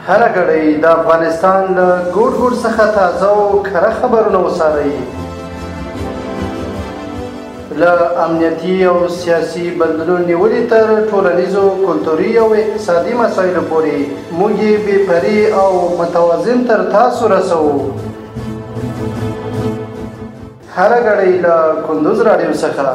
هره ګړۍ د افغانستان له ګوټ ګوټ څخه تازه او کره خبرونه وڅارئ. له امنیتي او سیاسي بدلونونو نیولې تر ټولنیزو، کلتوري او اقتصادي مسایلو پورې موږ یې بې پرې او متوازن تر تاسو رسوو. هره ګړۍ له کندوز راډیو څخه.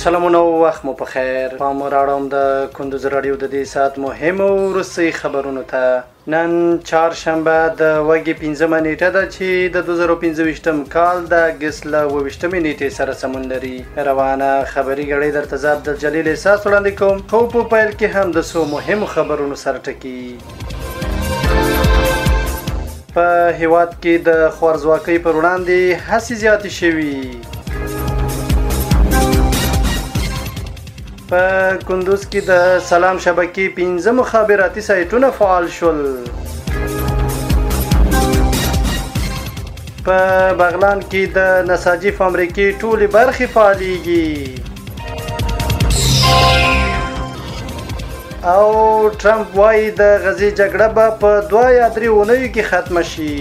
سلامونه او وخت مو په خیر. پام راړوم د کندوز راډیو د دې ساعت مهمو وروستیو خبرونو ته. نن چهارشنبه د وږي 5مه نیټه ده چې د 2025 کال د اګست له 27مې نیټې سره سمون لري. روانه خبري ګړۍ درته زه عبدالجلیل احساس وړاندې کوم، خو په پیل کې هم د څو مهمو خبرونو سره ټکي. په هیواد کې د خوارځواکۍ پر وړاندې هڅې زیاتې شوي. په کندوز کې د سلام شبکې 5 مخابراتي سایټونه فعال شول. په بغلان کې د نساجي فابریکې ټولې برخې فعالېږي. او ټرمپ وایي د غزې جګړه به په 2 یا 3 اونیو کې ختمه شي.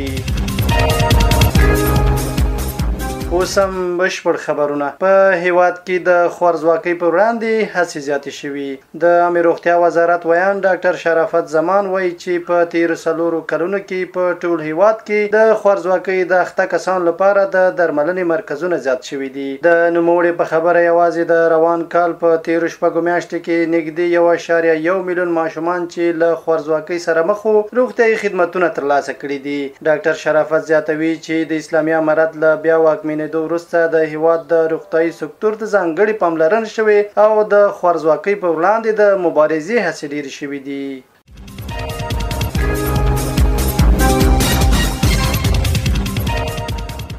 اوس هم بشپړ خبرونه. په هیواد کې د خوارځواکۍ پر وړاندې هڅې زیاتې شوي. د عامې روغتیا وزارت ویاند ډاکټر شرافت زمان وایي چې په تېرو 4 کلونو کې په ټول هیواد کې د خوارځواکۍ د اخته کسانو لپاره د درملنې مرکزونه زیات شوي دي. د نوموړي په خبره یوازې د روان کال په تېرو 6 میاشتو کې نږدې 1.1 میلیون ماشومان چې له خوارځواکۍ سره مخ وو روغتیايي خدمتونه ترلاسه کړي دي. ډاکټر شرافت زیاتوي چې د اسلامي امارت له بیا واکمنېدو وروسته د هیواد د روغتیايي سکتور ته ځانګړې پاملرنه شوې او د خوارځواکۍ پر وړاندې د مبارزې هڅې ډېرې شوې دي.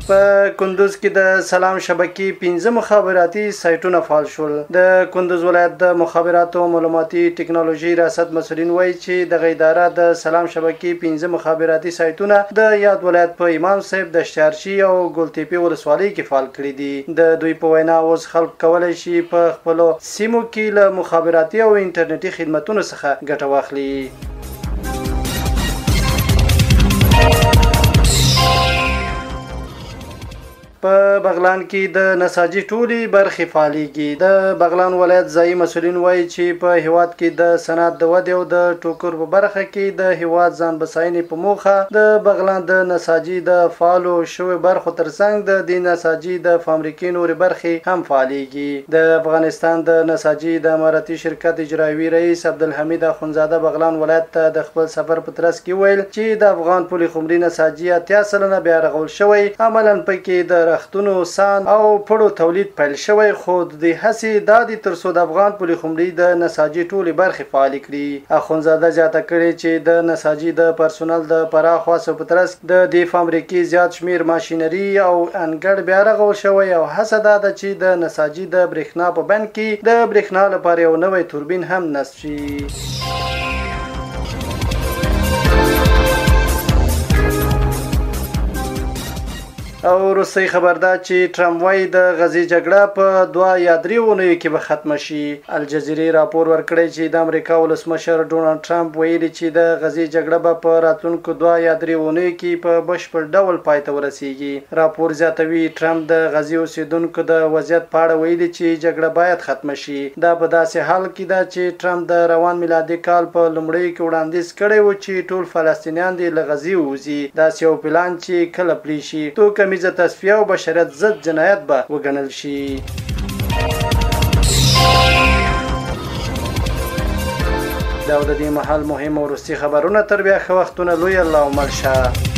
په کندوز کې د سلام شبکې 5 مخابراتي سایټونه فعال شول. د کندوز ولایت د مخابراتو او معلوماتي ټکنالوژي ریاست مسؤلین وایي چې دغه اداره د سلام شبکې 5 مخابراتي سایټونه د یاد ولایت په امام صاحب، دشتیارچي او ګلتیپې ولسوالۍ کې فعال کړي دي. د دوی په وینا اوس خلک کولی شي په خپلو سیمو کې له مخابراتي او انټرنیټي خدمتونو څخه ګټه واخلي. په بغلان کې د نساجي ټولې برخې فعالېږي. د بغلان ولایت ځایي مسؤلین وایي چې په هیواد کې د صنعت د ودې او د ټوکر په برخه کې د هیواد ځان بساینې په موخه د بغلان د نساجي د فعالو شویو برخو ترڅنګ د دې نساجي د فابریکې نورې برخې هم فعالېږي. د افغانستان د نساجي د امارتي شرکت اجرایوي رئیس عبدالحمید اخوندزاده بغلان ولایت ته د خپل سفر په ترڅ کې وویل چې د افغان پلخمري نساجي 80% بیا رغول شوی، عملاً پکې د رختونو، سان او پړو تولید پیل شوی، خو د دې هڅې دا دي تر څو د افغان پلخمري د نساجي ټولې برخې فعالې کړي. اخوندزاده زیاته کړې چې د نساجي د پرسونل د پراخو هڅو په ترڅ د دې فابریکې زیات شمېر ماشینري او انګړ بیا رغول شوی او هڅه دا ده چې د نساجي د برېښنا په بند کې د برېښنا لپاره یو نوی توربین هم نصب شي. او وروستۍ خبر دا چې ټرمپ وایي د غزې جګړه په 2 یا 3 اونیو کې به ختمه شي. الجزیرې راپور ورکړی چې د امریکا ولسمشر ډونالډ ټرمپ ویلي چې د غزې جګړه به په راتلونکو 2 یا 3 اونیو کې په بشپړ ډول پای ته ورسیږي. راپور زیاتوي ټرمپ د غزې اوسېدونکو د وضعیت په اړه ویلي چې جګړه باید ختمه شي. دا په داسې حال کې ده چې ټرمپ د روان میلادي کال په لومړیو کې وړاندیز کړی و چې ټول فلسطینیان دې له غزې ووځي، داسې یو پلان چې کله پلی شي توکمیزه تصفیه او بشریت ضد جنایت به وګڼل شي. دا د دې مهال مهم وروستي خبرونه. تر بیا ښه وختونه، لوی الله او مل شه.